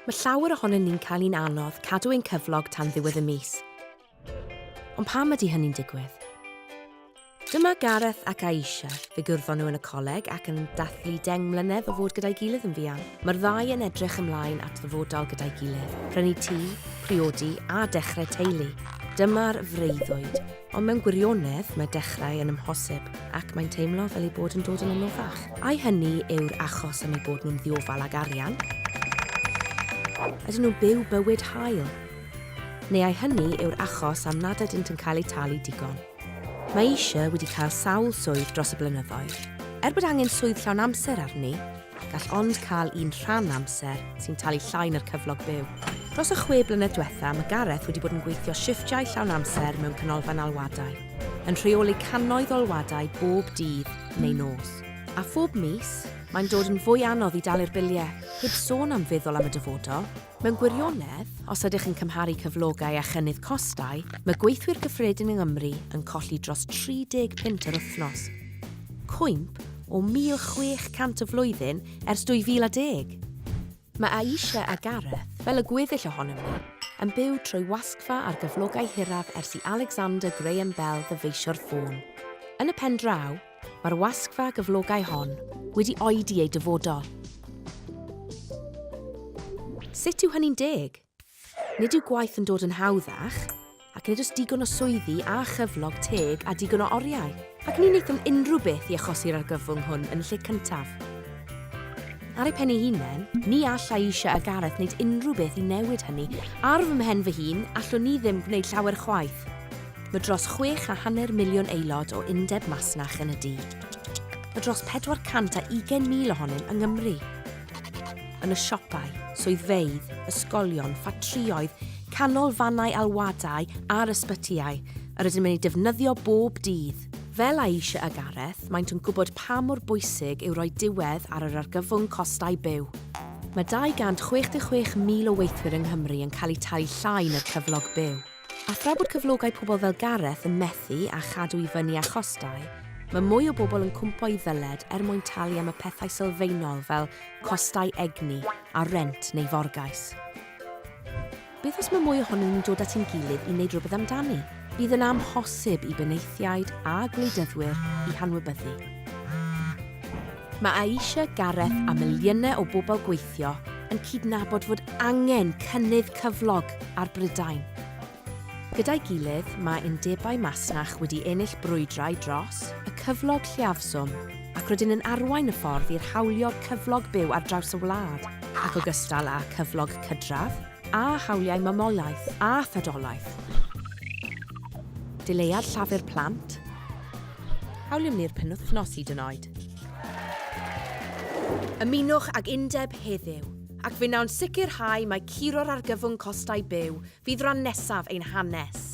Mae llawer ohonyn ni'n cael hi'n anodd cadw ein cyflog tan ddiwedd y mis. Ond pam ydy hynny'n digwydd? Dyma Gareth ac Aisha. Fe gwrddon nhw yn y coleg ac yn dathlu 10 mlynedd o fod gyda'i gilydd yn fuan. Mae'r ddau yn edrych ymlaen at ddyfodol gyda'i gilydd, prynu tŷ, priodi a dechrau teulu. Dyma'r freuddwyd. Ond mewn gwirionedd, mae dechrau yn amhosib, ac mae'n teimlo fel ei bod yn dod yn anoddach. Ai hynny yw'r achos am eu bod nhw'n ddiofal ag arian? Ydyn nhw'n byw bywyd hael? Neu ai hynny yw'r achos am nad ydynt yn cael eu talu digon? Mae Aisha wedi cael sawl swydd dros y blynyddoedd. Er bod angen swydd llawn amser arni, Gall ond cael un rhan amser sy'n talu llai na'r cyflog byw. Dros y chwe blynedd diwetha, mae Gareth wedi bod yn gweithio shifftiau llawn amser mewn canolfan alwadau, yn rheoli cannoedd o alwadau bob dydd neu nos. A phob mis, mae'n dod yn fwy anodd i dalu'r biliau, heb sôn am feddwl am y dyfodol. Mewn gwirionedd, os ydych yn cymharu cyflogau â chynnydd costau, mae gweithwyr cyffredin yng Nghymru yn colli dros 30 punt yr wythnos. Cwymp o 1,600 y flwyddyn ers 2010. Mae Aisha a Gareth, fel y gweddill ohonom ni, yn byw trwy wasgfa ar gyflogau hiraf ers i Alexander Graham Bell ddyfeisio'r ffôn. Yn y pen draw, Mae'r wasgfa gyflogau hon wedi oedi ei dyfodol. Sut yw hynny'n deg? Nid yw gwaith yn dod yn hawddach, ac nid oes digon o swyddi a chyflog teg a digon o oriau. Ac ni wnaethom unrhyw beth i achosi'r argyfwng hwn yn y lle cyntaf. Ar eu pen eu hunain, ni all Aisha a Gareth wneud unrhyw beth i newid hynny. Ar fy mhen fy hun, allwn ni ddim gwneud llawer chwaith. Mae dros 6.5 miliwn aelod o undeb masnach yn y du. Mae dros 420,000 ohonyn yng Nghymru. Yn y siopau, swyddfeydd, ysgolion, ffatrïoedd, canolfannau alwadau a'r ysbytiau, yr ydym yn eu defnyddio bob dydd. Fel Aisha a Gareth, maent yn gwybod pa mor bwysig yw rhoi diwedd ar yr argyfwng costau byw. Mae 266,000 o weithwyr yng Nghymru yn cael eu talu llai na'r cyflog byw. A thra bod cyflogau pobl fel Gareth yn methu â chadw i fyny â chostau, mae mwy o bobl yn cwmpo i ddyled er mwyn talu am y pethau sylfaenol fel costau egni a rent neu forgais. Beth os mae mwy ohonyn ni'n dod at ein gilydd i wneud rhywbeth amdani? Bydd yn amhosib i benaethiaid a gwleidyddwyr i hanwybyddu. Mae Aisha, Gareth a miliynau o bobl gweithio yn cydnabod fod angen cynnydd cyflog ar Brydain. Gyda'i gilydd, mae undebau masnach wedi ennill brwydrau dros y cyflog lleiafswm ac rydyn yn arwain y ffordd i'r hawlio'r cyflog byw ar draws y wlad, ac ogystal â cyflog cydradd a hawliau mamolaeth a thadolaeth. Dileuad llafur plant. Hawliwn ni'r penwythnos hyd yn oed. Ymunwch ag Undeb heddiw, ac fe wnawn sicrhau mai curo'r argyfwng costau byw fydd ran nesaf ein hanes.